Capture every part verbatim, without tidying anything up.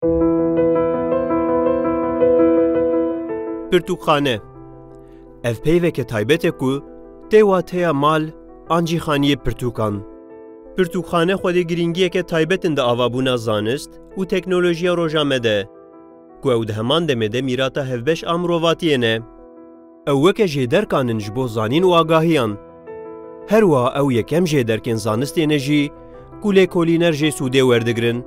Pirtûkxane. Ev peyveke taybet e ku tê wateya mal an jî xaniyê pirtûkan. Pirtûkxane xwedî girîngiyeke taybet in di avabûna zanist û teknolojiya roja me de, ku ew di heman demê de mîrata hevbeş a mirovatiyê ne. Ew weke jêderkan in ji bo zanîn û agahiyan. Her wiha ew yekem jêderkên zanistê ne jî ku lêkolîner jê sûdê werdigirin.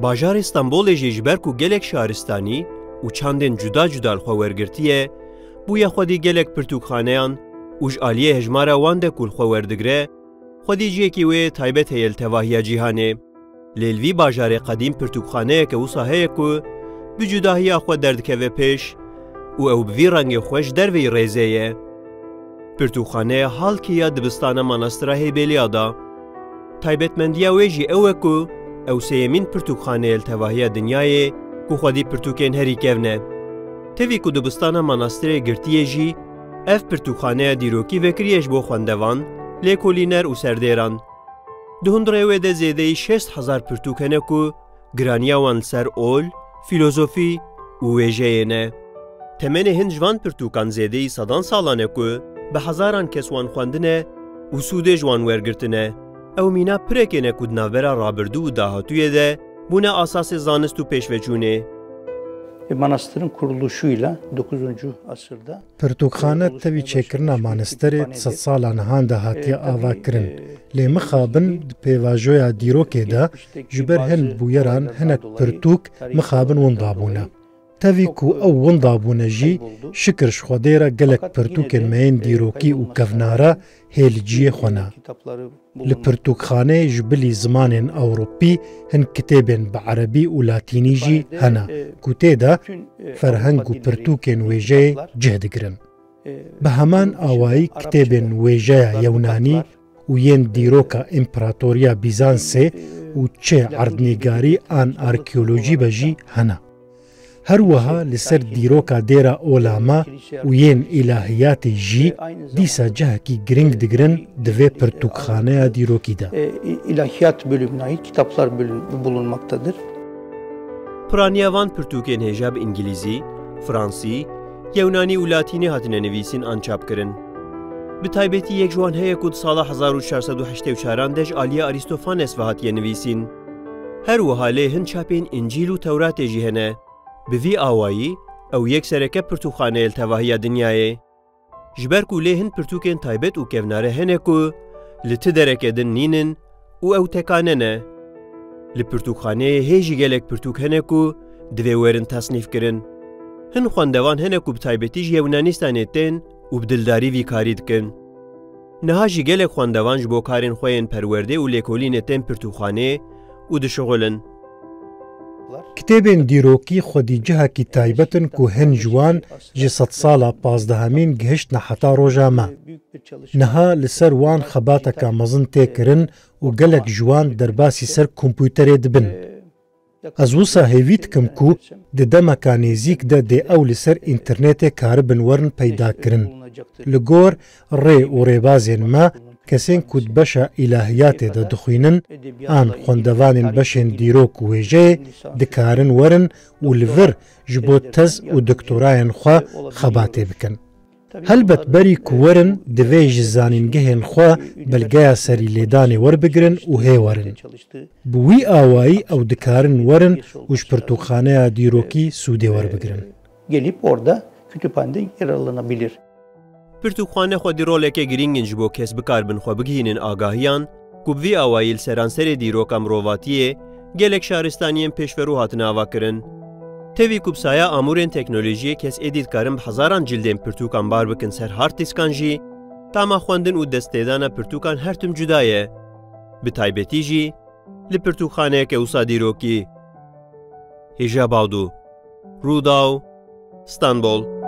Bajarê Stenbolê jî ji ber ku gelek şaristanî û çandên cuda cuda li xwe wergirtiye, bûye xwedî gelek pirtûkxaneyan û ji aliyê hejmara wan de ku li xwe werdigire, xwedî cihekî wê taybet heye li tevahiya cîhanê. Lê li vî bajarê qedîm pirtûkxaneyeke wisa heye ku bi cudahiya xwe derdikeve pêş û ew bi vî rengê xwe ji derveyî rêzê ye. Pirtûkxaneya Halkê ya dibistana Manastira Hêbêliya da. Taybetmendiya wê jî ew e ku ew sêyemîn pirtûkxane ye li tevahiya dinyayê ku xwedî pirtûkên herî kevn e. Tevî ku dibistana Manastirê girtiye jî, ev pirtûkxaneya dîrokî vekiriye ji bo xwendevan, lêkolîner û serdêran. Di hundirê wê de zêdeyî şêst hezar pirtûk hene ku giraniya wan li ser ol, fîlozofî û wêjeyê ne. Temenê hin ji van pirtûkan zêdeyî sedan salan e ku bi hezaran kes wan xwendine û sûdê ji wan wergirtine. Ew mîna pireke ne ku di navbera rabirdû û dahatûyê de bûne asasê zanist û pêşveçûnê. E, manastırın kuruluşuyla dokuzuncu asırda Pirtûkxane tevî çêkirina manesterê di sedsala nihan de hatiye avakirin. Lê mixabin di pêvajoya dîrokê de ji ber hin bûyeran hinek pirtûk mixabin winda bûne. Tevî ku ew winda bûne jî, şikir ji Xwedê re gelek pirtûkên me yên dîrokî û kevnare hê li ciyê xwe ne. Li pirtûkxaneyê ji bilî zimanên ewropî hin kitêbên bi erebî û latînî jî hene ku tê de ferheng û pirtûkên wêjeyê cih digirin. Bi heman awayî kitêbên wêjeya yewnanî û yên dîroka Împaratoriya Bîzansê û çi erdnîgarî an arkeolojî be jî hene. Her wiha li ser dîroka dêra Olama û yên îlahiyatê jî dîsa cihekî giring digirin di vê pirtûkxaneya dîrokî de. E, ilahiyat bölümüne ait kitaplar bölüm-, bulunmaktadır. Piraniya van pirtûkên hêja bi îngilîzî, fransî, yewnanî û latînî hatine nivîsîn an çapkirin. Bi taybetî yek ji wan heye ku di sala hezar û çar sed û heştê û çaran de ji aliyê Arîstofanes ve hatiye nivîsîn. Her wiha lê hin çapên Încîl û Tewratê jî hene. Bi vî awayî, ew yek sereke pirtûkxane ye li tevahiya dinyayê. Ji ber ku lê hin pirtûkên taybet û kevnare hene ku li ti dereke din nînin û ew tekane ne. Li pirtûkxaneyê hê jî gelek pirtûk hene ku divê werin tesnîfkirin. Hin xwendevan hene ku bi taybetî ji Yewnanîstanê tên û bi dildarî vî karî dikin. Niha jî gelek xwendevan ji bo karên xwe yên perwerdê û lêkolînê tên pirtûkxanê û dişixulin. Kitêbên dîrokî xwedî cihekî taybet in ku hin ji wan ji sedsala pazdehemîn gihiştine heta roja me. Niha li ser wan xebateke mezin tê kirin û gelek ji wan derbasî ser kompûterê dibin. Ez wisa hêvî dikim ku di demeka nêzîk de dê ew li ser înternetê karibin werin peydakirin. Li gor rê û rêbazên me, kesên ku di beşa îlahiyatê de dixwînin, an xwendevanên beşên dîrok û wêjeyê dikarin werin û li vir ji bo tez û doktorayên xwe xebatê bikin. Helbet berî ku werin, divê ji zanîngehên xwe belgeya serîlêdanê werbigirin û hê werin. Bi wî awayî ew dikarin werin û ji pirtûkxaneya dîrokî sûdê werbigirin. Gelip orada kütüphanede yararlanabilir. Pirtûkxane xwedî roleke girîng in ji bo kes bikaribin xwe bigihînin agahiyan ku bi vî awayî li seranserê dîroka mirovatiyê gelek şaristaniyên pêşverû hatine avakirin. Tevî ku bi saya amûrên teknolojiyê kes êdî dikarin bi hezaran cildên pirtûkan bar bikin ser hard diskan jî, tama xwendin û destpêdana pirtûkan her tim cuda ye. Bi taybetî jî li pirtûkxaneyeke wisa dîrokî. Hêja Bawdû, Rûdaw, Stenbol.